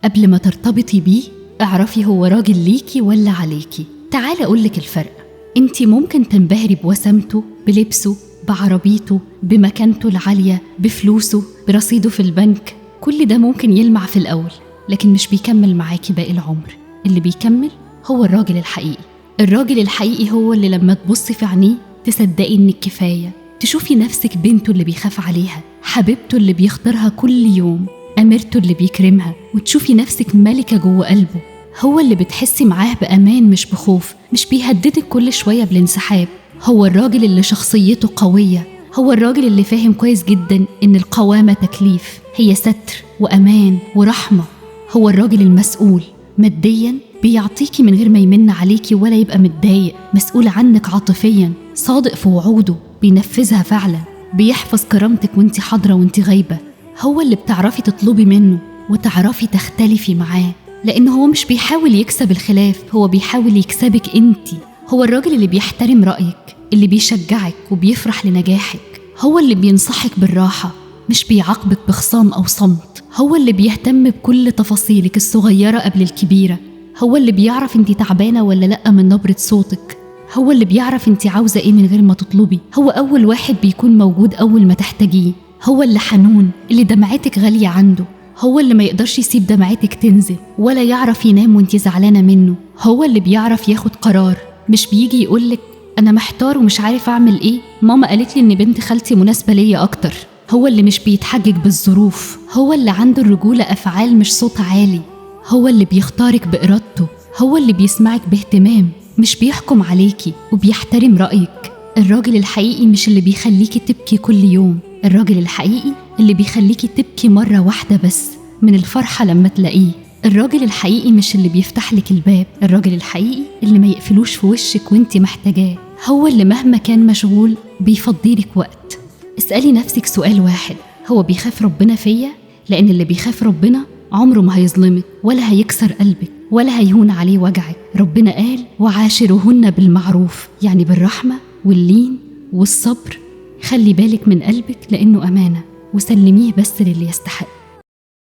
قبل ما ترتبطي بيه اعرفي هو راجل ليكي ولا عليكي. تعالى أقولك الفرق. انتي ممكن تنبهري بوسامته، بلبسه، بعربيته، بمكانته العالية، بفلوسه، برصيده في البنك. كل ده ممكن يلمع في الأول، لكن مش بيكمل معاكي باقي العمر. اللي بيكمل هو الراجل الحقيقي. الراجل الحقيقي هو اللي لما تبصي في عينيه تصدقي إنك كفاية، تشوفي نفسك بنته اللي بيخاف عليها، حبيبته اللي بيختارها كل يوم، أميرته اللي بيكرمها، وتشوفي نفسك ملكة جوه قلبه. هو اللي بتحسي معاه بأمان مش بخوف، مش بيهددك كل شوية بالانسحاب. هو الراجل اللي شخصيته قوية، هو الراجل اللي فاهم كويس جدا إن القوامة تكليف، هي ستر وأمان ورحمة. هو الراجل المسؤول ماديا، بيعطيكي من غير ما يمن عليكي ولا يبقى متضايق، مسؤول عنك عاطفيا، صادق في وعوده بينفذها فعلا، بيحفظ كرامتك وانت حاضرة وانت غايبة. هو اللي بتعرفي تطلبي منه وتعرفي تختلفي معاه، لأنه هو مش بيحاول يكسب الخلاف، هو بيحاول يكسبك انتي. هو الراجل اللي بيحترم رأيك، اللي بيشجعك وبيفرح لنجاحك. هو اللي بينصحك بالراحة، مش بيعاقبك بخصام أو صمت. هو اللي بيهتم بكل تفاصيلك الصغيرة قبل الكبيرة. هو اللي بيعرف انتي تعبانة ولا لأ من نبرة صوتك. هو اللي بيعرف انتي عاوزة ايه من غير ما تطلبي. هو أول واحد بيكون موجود أول ما تحتاجيه. هو اللي حنون، اللي دمعتك غالية عنده. هو اللي ما يقدرش يسيب دمعتك تنزل ولا يعرف ينام وانتي زعلانة منه. هو اللي بيعرف ياخد قرار، مش بيجي يقولك أنا محتار ومش عارف أعمل إيه، ماما قالت لي إن بنت خالتي مناسبة ليا أكتر. هو اللي مش بيتحجج بالظروف. هو اللي عنده الرجولة أفعال مش صوت عالي. هو اللي بيختارك بإرادته. هو اللي بيسمعك باهتمام، مش بيحكم عليكي وبيحترم رأيك. الراجل الحقيقي مش اللي بيخليكي تبكي كل يوم، الراجل الحقيقي اللي بيخليكي تبكي مرة واحدة بس من الفرحة لما تلاقيه. الراجل الحقيقي مش اللي بيفتح لك الباب، الراجل الحقيقي اللي ما يقفلوش في وشك وانتي محتاجاه. هو اللي مهما كان مشغول بيفضيلك وقت. اسألي نفسك سؤال واحد، هو بيخاف ربنا فيا؟ لأن اللي بيخاف ربنا عمره ما هيظلمك ولا هيكسر قلبك ولا هيهون عليه وجعك. ربنا قال وعاشرهن بالمعروف، يعني بالرحمة واللين والصبر. خلي بالك من قلبك لأنه أمانة، وسلميه بس للي يستحق.